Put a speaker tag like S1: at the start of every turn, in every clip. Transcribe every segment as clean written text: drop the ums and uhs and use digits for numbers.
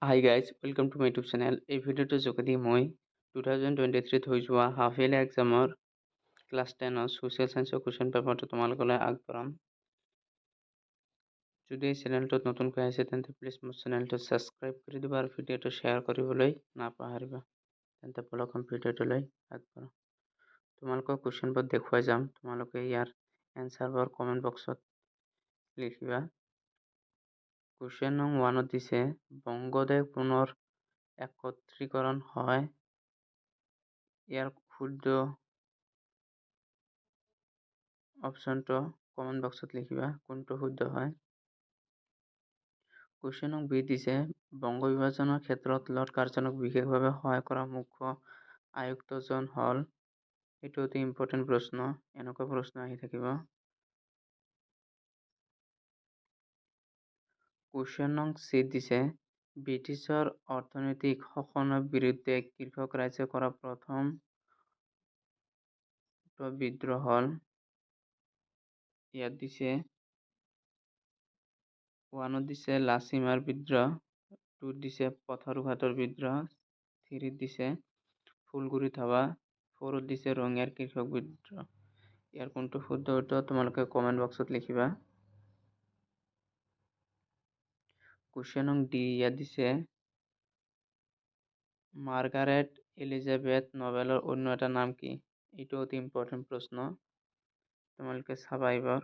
S1: Hi guys, welcome to my YouTube channel. এই ভিডিঅ'টোৰ যোগেদি মই 2023ত হৈ যোৱা হাফ ইয়াৰলি এক্সামৰ ক্লাছ 10ৰ ছ'চিয়েল ছায়েন্সৰ কুৱেশ্যন পেপাৰটো তোমালোকলৈ আগবঢ়াম। যদি এই চেনেলটোত নতুনকৈ আহিছে, তেন্তে প্লিজ মোৰ চেনেলটো ছাবস্ক্ৰাইব কৰি দিবা আৰু ভিডিঅ'টো শ্বেয়াৰ কৰিবলৈ নাপাহৰিবা। তেন্তে বলক, আমি ভিডিঅ'টোলৈ আগবঢ়াম। তোমালোকক কুৱেশ্যনবোৰ দেখুৱাই যাম, তোমালোকে ইয়াৰ এনচাৰবোৰ কমেণ্ট বক্সত লিখিবা। কুৱেশ্যন নং 1ত দিছে, বংগদেশ পুনৰ একত্ৰীকৰণ হয়। ইয়াৰ শুদ্ধ অপশ্যনটো কমেণ্ট বক্সত লিখিবা, কোনটো শুদ্ধ হয়। কুৱেশ্যন নং বি দিছে, বংগ বিভাজনৰ ক্ষেত্ৰত লৰ্ড কাৰ্জনক বিশেষভাৱে সহায় কৰা মুখ্য আয়ুক্তজন হ'ল। এইটো অতি ইম্পৰ্টেণ্ট প্ৰশ্ন, এনেকুৱা প্ৰশ্ন আহি থাকিব। কুৱেশ্যন নং চি দিছে, ব্ৰিটিছৰ অৰ্থনৈতিক শোষণৰ বিৰুদ্ধে কৃষক ৰাইজে কৰা প্ৰথম বিদ্ৰোহ হ'ল। ইয়াত দিছে, 1ত দিছে লাচিমাৰ বিদ্ৰোহ, 2ত দিছে পথাৰুঘাটৰ বিদ্ৰোহ, 3ত দিছে ফুলগুৰি ধাবা, 4ত দিছে ৰঙিয়াৰ কৃষক বিদ্ৰোহ। ইয়াৰ কোনটো শুদ্ধ উত্তৰ, তোমালোকে কমেণ্ট বক্সত লিখিবা। কুৱেশ্যন নং ডি, ইয়াত দিছে, মাৰ্গাৰেট এলিজাবেথ নবেলৰ অন্য এটা নাম কি? এইটো অতি ইম্পৰ্টেণ্ট প্ৰশ্ন, তোমালোকে চাবা এইবাৰ।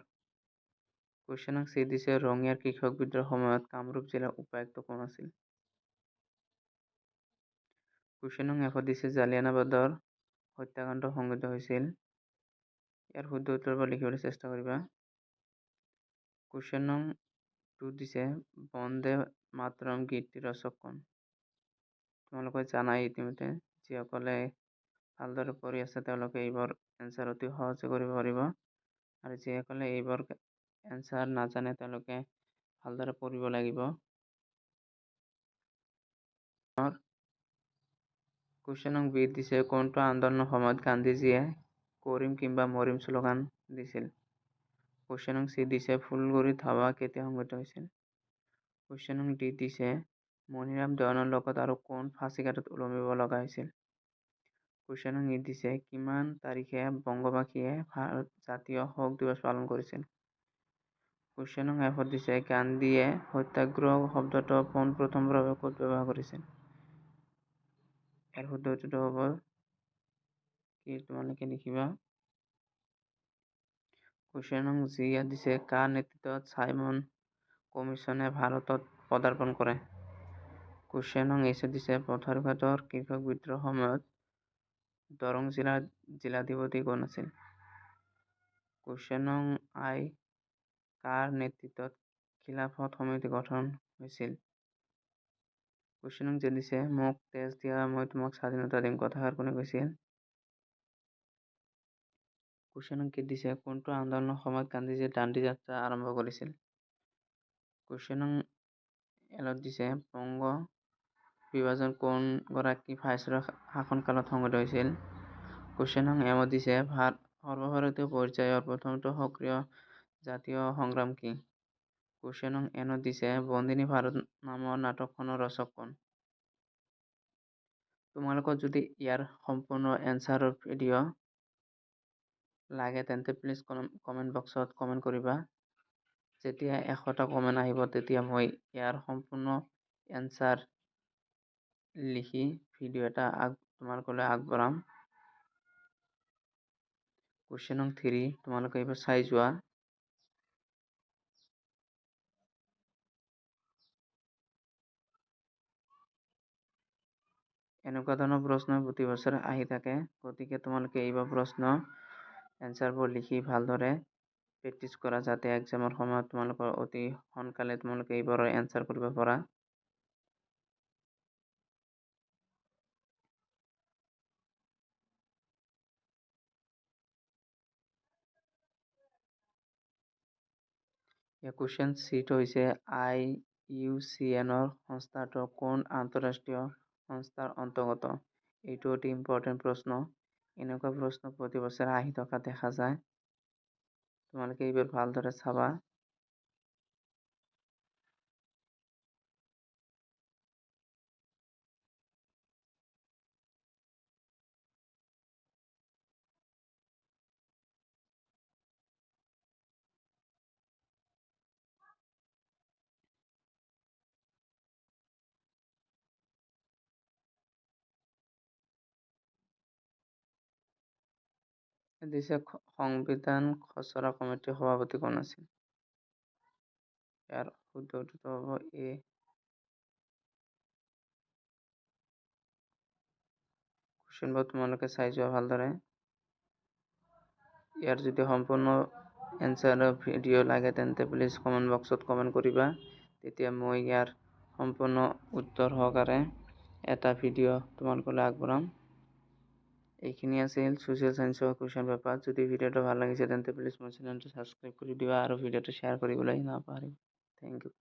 S1: কুৱেশ্যন নং চি দিছে, ৰঙিয়াৰ কৃষক বিদ্ৰোহৰ সময়ত কামৰূপ জিলাৰ উপায়ুক্ত কোন আছিল? কুৱেশ্যন নং এফত দিছে, জালিয়ানাবাদৰ হত্যাকাণ্ড সংঘটিত হৈছিল। ইয়াৰ শুদ্ধ উত্তৰবোৰ লিখিবলৈ চেষ্টা কৰিবা। কুৱেশ্যন নং 2 দিছে, বন্দে মাতৰম গীতটিৰ ৰচক কোন? তোমালোকে জানাই ইতিমধ্যে, যিসকলে ভালদৰে পঢ়ি আছে তেওঁলোকে এইবোৰ এনচাৰ অতি সহজে কৰিব পাৰিব, আৰু যিসকলে এইবোৰ এনচাৰ নাজানে তেওঁলোকে ভালদৰে পঢ়িব লাগিব। কুৱেশ্যন নং বি দিছে, কোনটো আন্দোলনৰ সময়ত গান্ধীজীয়ে কৰিম কিম্বা মৰিম শ্লোগান দিছিল? কুৱেশ্যন নং চি দিছে, ফুলগুৰি ধাবা কেতিয়া সংঘটিত হৈছিল? কুৱেশ্যন নং ডি দিছে, মণিৰাম দেৱানৰ লগত আৰু কোন ফাঁচী কাঠত ওলমিব লগা হৈছিল? কুৱেশ্যন নং ই দিছে, কিমান তাৰিখে বংগবাসীয়ে ভাৰত জাতীয় শোক দিৱস পালন কৰিছিল? কুৱেশ্যন নং এফত দিছে, গান্ধীয়ে সত্যাগ্ৰহ শব্দটো পোনপ্ৰথমবাৰৰ বাবে ক'ত ব্যৱহাৰ কৰিছিল? ইয়াৰ শুদ্ধ উত্তৰটো হ'ব কি, তোমালোকে লিখিবা। কুৱেশ্যন নং জি, ইয়াত দিছে, কাৰ নেতৃত্বত চাইমন কমিছনে ভাৰতত পদাৰ্পণ কৰে? কুৱেশ্যন নং এইচত দিছে, পথাৰুঘাটৰ কৃষক বিদ্ৰোহৰ সময়ত দৰং জিলাৰ জিলাধিপতি কোন আছিল? কুৱেশ্যন নং আই, কাৰ নেতৃত্বত খিলাফত সমিতি গঠন হৈছিল? কুৱেশ্যন নং জে দিছে, মোক তেজ দিয়া, মই তোমাক স্বাধীনতা দিম, কথাষাৰ কোনে কৈছিল? কুৱেশ্যন নং কে দিছে, কোনটো আন্দোলনৰ সময়ত গান্ধীজীয়ে দাণ্ডি যাত্ৰা আৰম্ভ কৰিছিল? কুৱেশ্যন নং এলত দিছে, বংগ বিভাজন কোনগৰাকী ভাইচৰয়ৰ শাসনকালত সংঘটিত হৈছিল? কুৱেশ্যন নং এমত দিছে, সৰ্বভাৰতীয় পৰ্যায়ৰ প্ৰথমটো সক্ৰিয় জাতীয় সংগ্ৰাম কি? কুৱেশ্যন নং এনত দিছে, বন্দিনী ভাৰত নামৰ নাটকখনৰ ৰচক কোন? তোমালোকৰ যদি ইয়াৰ সম্পূৰ্ণ এনচাৰৰ ভিডিঅ' লাগে, তেন্তে প্লিজ কমেণ্ট বক্সত কমেণ্ট কৰিবা। যেতিয়া 100টা কমেণ্ট আহিব, তেতিয়া মই ইয়াৰ সম্পূৰ্ণ এনচাৰ লিখি ভিডিঅ' এটা তোমালোকলৈ আগবঢ়াম। কুৱেশ্যন নং 3 তোমালোকে এইবাৰ চাই যোৱা। এনেকুৱা ধৰণৰ প্ৰশ্ন প্ৰতি বছৰে আহি থাকে, গতিকে তোমালোকে এইবাৰ প্ৰশ্ন এনচাৰবোৰ লিখি ভালদৰে প্ৰেক্টিচ কৰা, যাতে এক্সামৰ সময়ত তোমালোকৰ অতি সোনকালে তোমালোকে এইবোৰৰ এনচাৰ কৰিব পাৰা। ইয়াৰ কুৱেশ্যন চিটো হৈছে, আই ইউ চি এনৰ সংস্থাটো কোন আন্তঃৰাষ্ট্ৰীয় সংস্থাৰ অন্তৰ্গত? এইটো অতি ইম্পৰ্টেণ্ট প্ৰশ্ন, এনেকুৱা প্ৰশ্ন প্ৰতি বছৰে আহি থকা দেখা যায়। তোমালোকে এইবোৰ ভালদৰে চাবা। দিছে সংবিধান খচৰা কমিটিৰ সভাপতি কোন আছিল? ইয়াৰ শুদ্ধ উত্তৰটো হ'ব এ। কুৱেশ্যনবোৰ তোমালোকে চাই যোৱা ভালদৰে। ইয়াৰ যদি সম্পূৰ্ণ এনচাৰৰ ভিডিঅ' লাগে, তেন্তে প্লিজ কমেণ্ট বক্সত কমেণ্ট কৰিবা। তেতিয়া মই ইয়াৰ সম্পূৰ্ণ উত্তৰ সহকাৰে এটা ভিডিঅ' তোমালোকলৈ আগবঢ়াম। এইখিনি আছিল ছ'চিয়েল চায়েন্সৰ কুৱেশ্যন পেপাৰ। যদি ভিডিঅ'টো ভাল লাগিছে, তেন্তে প্লিজ মোৰ চেনেলটো ছাবস্ক্ৰাইব কৰি দিবা আৰু ভিডিঅ'টো শ্বেয়াৰ কৰিবলৈ নাপাহৰিবা। Thank you.